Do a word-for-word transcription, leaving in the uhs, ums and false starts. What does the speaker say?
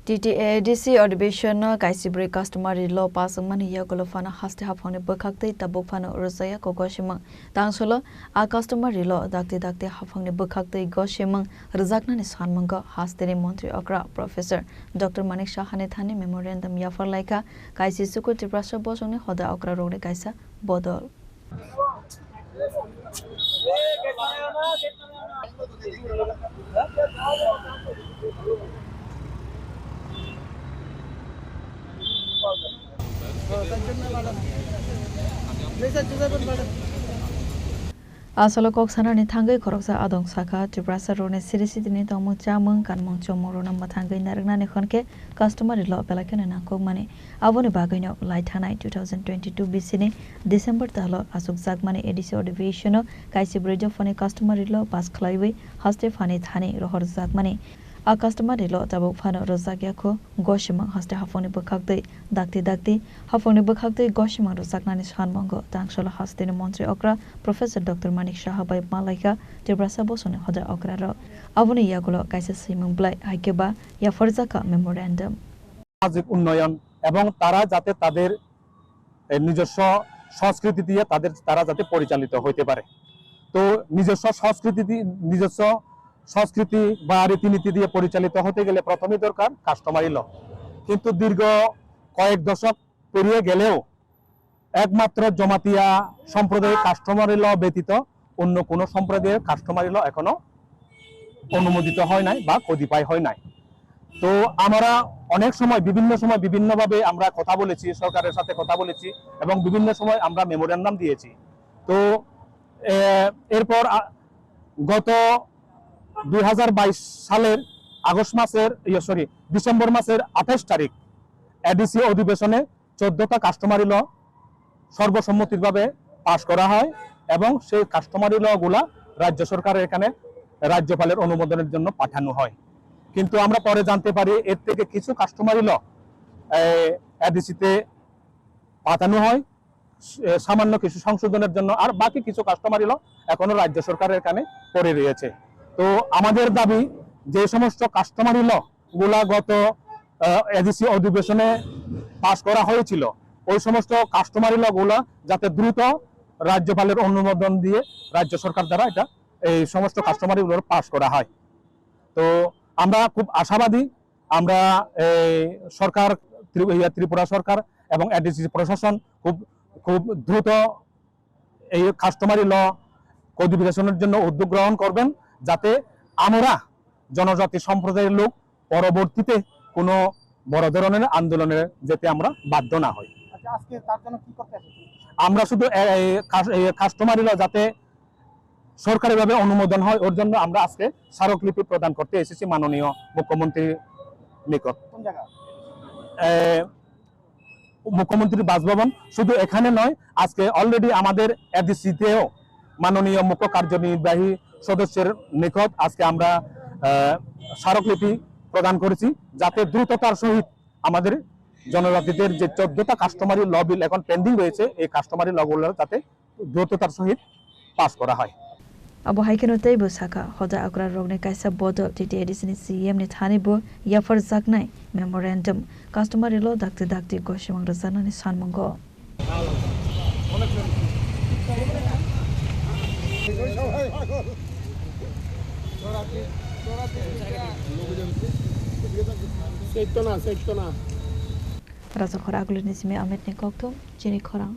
T T A D C adhibeshon no kaisibrwi customary law pass wngmani yagulo phano haste haphangni bwkhaktwi tabuk phano rwjakya kok gosimang. Tang solo a customary law dakti dakti haphangni bwkhaktwi gosimang rwjaknani sanmungo hasteni montri okra Professor Doctor Manik Sahani thani memorandum yaphar laikha kaisi chukul Tiprasa bosongni hoda okra rokni kaisa bodol. Asolo kok sanani thangwi khoroksa adong sakha, Tiprasa rokni siri sitini tongmung chamung kanmung chomung rokno mwthangwi narwknani hwn khe customary law belai kheno nangkukmani. Aboni bagwino lai thanai two thousand twenty-two bisini December talo achukjakmani A D C adhibeshon o kaisi brwi dophani customary law pass khlaiwi haste phani thani rohorjakmani. A customary law tabuk phano rwjakya kho gosimang haste haphangni bwkhaktwi dakti dakti haphangni bwkhaktwi gosimang rwjaknani sanmungo tang solo hasteni montri okra Professor Doctor Manik Saha bai malaikha Tiprasa bosongni hoda okra rok. Aboni yagulo kaisa swimung bwlai hai khe ba yapharjakha memorandum. সামাজিক উন্নয়ন এবং তারা যাতে তাদের, এ, নিজস্ব সংস্কৃতি দিয়ে তাদের, তারা যাতে পরিচালিত হইতে পারে। তো নিজস্ব সংস্কৃতি দি-, নিজস্ব সংস্কৃতি বা রীতিনীতি দিয়ে পরিচালিত হতে গেলে প্রথমেই দরকার কাস্টমারি ল। কিন্তু দীর্ঘ কয়েক দশক পেরিয়ে গেলেও একমাত্র জমাতিয়া সম্প্রদায়ের কাস্টমারি ল ব্যতীত অন্য কোনো সম্প্রদায়ের কাস্টমারি ল এখনো অনুমোদিত হয় নাই বা কদিপাই হয় নাই। তো আমরা অনেক সময়, বিভিন্ন সময় বিভিন্নভাবে আমরা কথা বলেছি, সরকারের সাথে কথা বলেছি এবং বিভিন্ন সময় আমরা মেমোরেন্ডাম দিয়েছি। তো, এ, এরপর, আ, গত দুই হাজার বাইশ সালের আগস্ট মাসের, ইয়ে, সরি, ডিসেম্বর মাসের আঠাশ তারিখ এডিসি অধিবেশনে চোদ্দটা কাস্টমারি ল সর্বসম্মতিভাবে পাশ করা হয় এবং সেই কাস্টমারি ল গুলা রাজ্য সরকারের এখানে রাজ্যপালের অনুমোদনের জন্য পাঠানো হয়। কিন্তু আমরা পরে জানতে পারি এর থেকে কিছু কাস্টমারি ল, এ, এডিসিতে পাঠানো হয়, এ, সামান্য কিছু সংশোধনের জন্য, আর বাকি কিছু কাস্টমারি ল এখনো রাজ্য সরকারের এখানে পড়ে রয়েছে। তো আমাদের দাবি, যে সমস্ত কাস্টমারি ল গুলা গত, আহ, এডিসি অধিবেশনে পাশ করা হয়েছিল, ওই সমস্ত কাস্টমারি ল গুলা যাতে দ্রুত রাজ্যপালের অনুমোদন দিয়ে রাজ্য সরকার দ্বারা এটা, এই সমস্ত কাস্টমারি গুলোর পাশ করা হয়। তো আমরা খুব আশাবাদী, আমরা এই সরকার, ত্রি-, ইয়া, ত্রিপুরা সরকার এবং এডিসি প্রশাসন খুব, খুব দ্রুত এই কাস্টমারি ল কডিফিকেশনের জন্য উদ্যোগ গ্রহণ করবেন, যাতে আমরা জনজাতি সম্প্রদায়ের লোক পরবর্তীতে কোনো বড় ধরনের আন্দোলনে যেতে আমরা বাধ্য না হই। আচ্ছা, আজকে তার জন্য কি করতে এসেছেন? আমরা শুধু এ-, এই কাস-, এই কাস্টমারি ল যাতে সরকারিভাবে অনুমোদন হয়, ওর জন্য আমরা আজকে স্মারকলিপি প্রদান করতে এসেছি মাননীয় মুখ্যমন্ত্রীর নিকট। কোন জায়গা? এ, মুখ্যমন্ত্রীর বাসভবন। শুধু এখানে নয়, আজকে অলরেডি আমাদের এডিসিতেও মাননীয় মুখ্য কার্যনির্বাহী সদস্যের নিকট আজকে আমরা, আহ, স্মারকলিপি প্রদান করেছি, যাতে দ্রুততার সহিত আমাদের জনজাতিদের যে চোদ্দটা কাস্টমারি ল বিল এখন পেন্ডিং রয়েছে, এই কাস্টমারি লগুলো যাতে দ্রুততার সহিত পাস করা হয়। Abo hai kheno teibo sakha, hoda okra rokni kaisa bodol T T A D C ni C E M ni thani bo yapharjaknai memorandum customary law dakti dakti gosimang rwjaknani sanmungo. Rajakhor Agulini simi Amit ni kokthum, chini khorang.